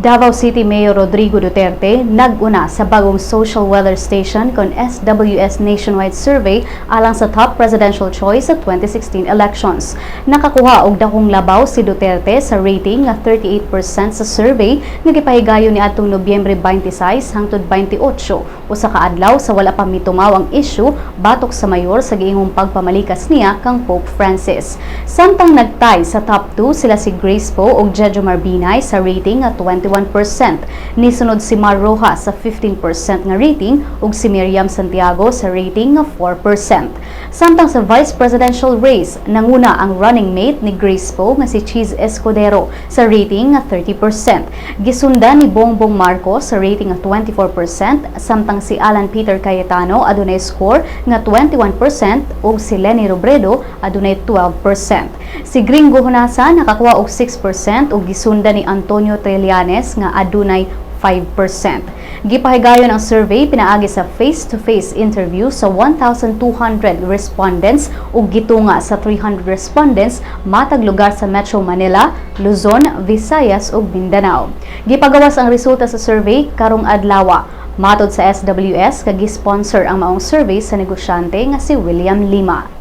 Davao City Mayor Rodrigo Duterte nag-una sa bagong Social Weather Station kon SWS Nationwide Survey alang sa top presidential choice sa 2016 elections. Nakakuha og dakong labaw si Duterte sa rating nga 38% sa survey nga gipahigayon niadtong Nobyembre 26 hangtod 28, usa ka adlaw sa wala pa mitumaw ang issue batok sa mayor sa giingong pagpamalikas niya kang Pope Francis. Samtang nagtay sa top 2 sila si Grace Poe ug Jejomar Binay sa rating nga 21%. Nisunod si Mar Roxas sa 15% nga rating ug si Miriam Santiago sa rating nga 4%. Samtang sa vice presidential race, nanguna ang running mate ni Grace Poe nga si Chiz Escudero sa rating nga 30%. Gisundan ni Bongbong Marcos sa rating nga 24%, samtang si Alan Peter Cayetano adunay score nga 21% ug si Leni Robredo adunay 12%. Si Gringo Honasan nakakuha og 6% ug gisundan ni Antonio Trillanes nga adunay 5%. Gipahigayon ang survey pinaagi sa face-to-face interview sa 1,200 respondents ug gitunga sa 300 respondents matag lugar sa Metro Manila, Luzon, Visayas ug Mindanao. Gipagawas ang resulta sa survey karong adlaw. Matod sa SWS, kag sponsor ang maong survey sa negosyante nga si William Lima.